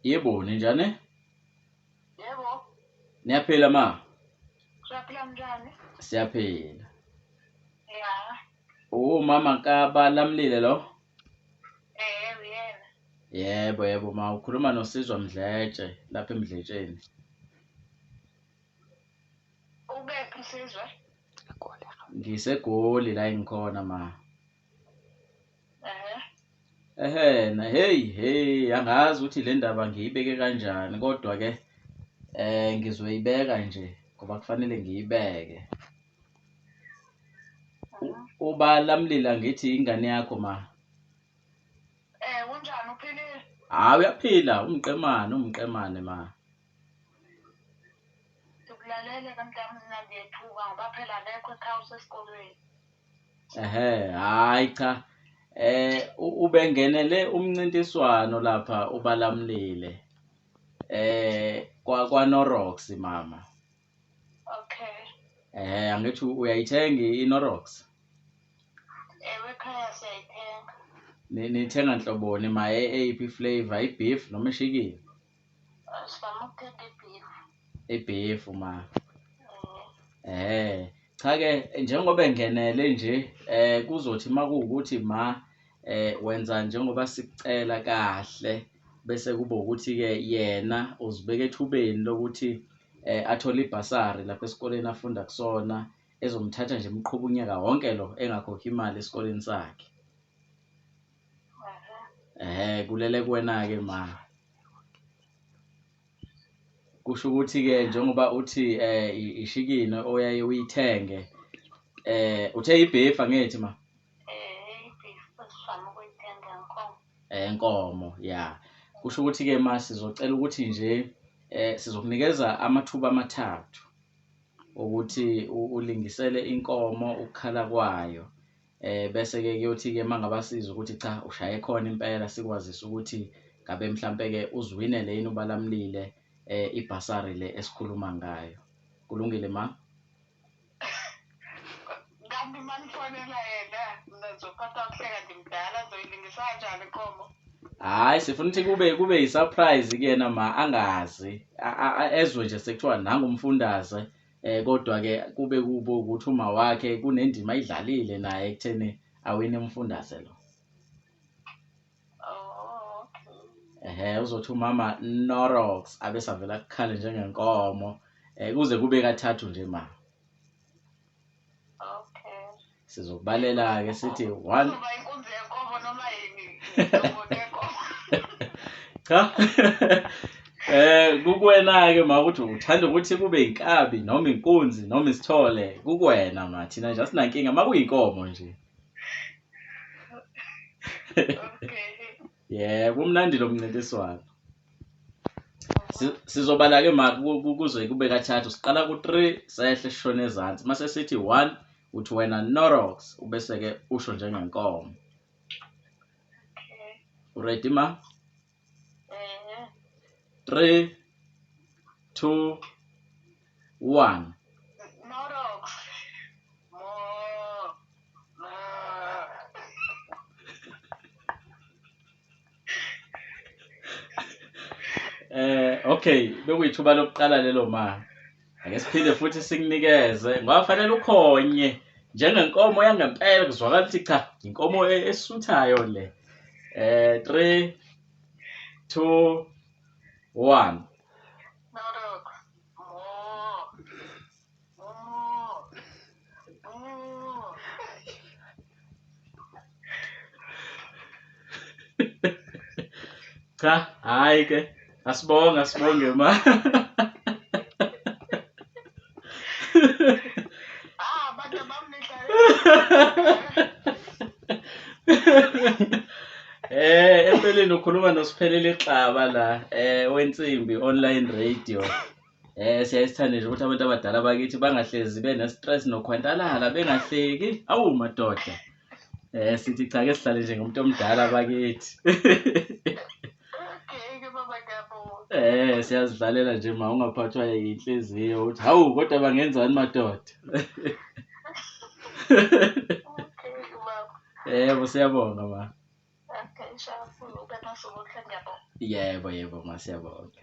Yebo, ninjani? Yebo. Niyaphila ma? Siyaphila njani? Siyaphila. Ya. Umama kaBalamlile lo? Eh, uyena. Yebo, yebo ma, ukhuluma noSizwa Mdletshe lapha eMdletsheni. Ukephi Sizwe? NgiseGoli la engikhona ma. Ehhe. Ehena, hey hey, angazi ukuthi le ndaba ngiyibeke kanjani kodwa ke ngizoyibeka nje ngoba kufanele ngiyibeke. Ubalamlila ngithi ingane yakho ma. Eh, unjani uphilile? Hayi uyaphila, umqemane, umqemane ma. Ngikulalele ke mntami mina ngiyethuka ngoba phela akekho ekhaya usesikolweni. Ehhe, hayi cha. Ubengenele umncintiswano lapha ubalamlile. Kwa kwaNorox mama. Okay. Angithi uyayithenga iNorox? Ewe ekhaya siyayithenga. Nithenga nhloboni ma eyiphi flavor, i-beef noma ishikini? Sizama ukuthenga i-beef. I-beef ma. Eh. Cha ke njengoba engenele nje kuzothi makuwukuthi ma wenza njengoba sikucela kahle bese kuba ukuthi ke yena uzibeka ethubeni lokuthi athole ibhasari lapha esikoleni afunda kusona ezomthatha nje emqhuba unyaka wonke lo engakhokhi imali esikoleni sakhe. Kulele kuwena ke ma. Kusho ukuthi-ke njengoba uthi ishikini oyaye uyithenge uthe i-beef angithi ma? I-beef esivame ukuyithenga inkomo. Inkomo ya. Kusho ukuthi-ke ma sizocela ukuthi nje sizokunikeza amathuba amathathu ukuthi ulingisele inkomo ukukhala kwayo. Bese ke kuyothi ke mangabasiza ukuthi cha ushaye khona impela sikwazise ukuthi ngabe mhlampe ke uziwinele yini ubalamlile ibhasari le esikhuluma ngayo. Kulungile ma? Kanti manifonela yena mina ngizophathwa kuhleka ngimdala ngizoyilungisa kanjani inkomo? Hayi sifuna ukuthi kube yi-surprise kuyena ma angazi ezwe nje sekuthiwa nangu umfundaze kodwa ke kube kubo ukuthi uma wakhe kunendima ayidlalile naye ekutheni awine umfundaze lo. Oh, okay. Ehhe uzothi umama Norox abesavela kukhale njengenkomo kuze kube kathathu nje ma. Okay. Sizokubalela ke sithi 1 Kuzoba inkunzi yenkomo noma yini? Inkomo yenkomo. Cha. Kukuwena ke ma ukuthi uthanda ukuthi kube inkabi noma inkunzi noma isithole kukuwena ma thina nje asinankinga makuyinkomo nje. Okay. Yebo umnandi lo mncintiswano. Sizobala ke ma kuze kube kathathu siqala ku-3 sehle sishone ezansi mase sithi 1 uthi wena Norox ubese ke usho njengenkomo. Okay. Ready ma? 3 2 1. Norox. Mo. Mo. Okay, bekuyithuba lokuqala lelo ma. Ake siphinde futhi sikunikeze ngoba fanele ukhonye njengenkomo yangempela kuzwakala ukuthi cha inkomo esuthayo le. 3 2 1. Norox. Mo. Mo. Mo. Cha, hayi ke. Asibonge, asibonge ma. Ah, bantu bamnihlale. Empeleni ukhuluma noSiphelele Xaba la wensimbi online radio. Siyayisithanda nje ukuthi abantu abadala bakithi bangahlezi bene stress nokhwantalala bengahleki. Awu madoda. Sithi cha ke sihlale nje ngomuntu omdala bakithi. Okay, ke baba ngiyabonga. Siyazidlalela nje ma ungaphathwa inhliziyo uthi hawu kodwa bangenzani madoda. Okay, baba. Yebo siyabonga ma. Okay, shafu ube nosuku oluhle ngiyabonga. Yebo yebo ma, siyabonga.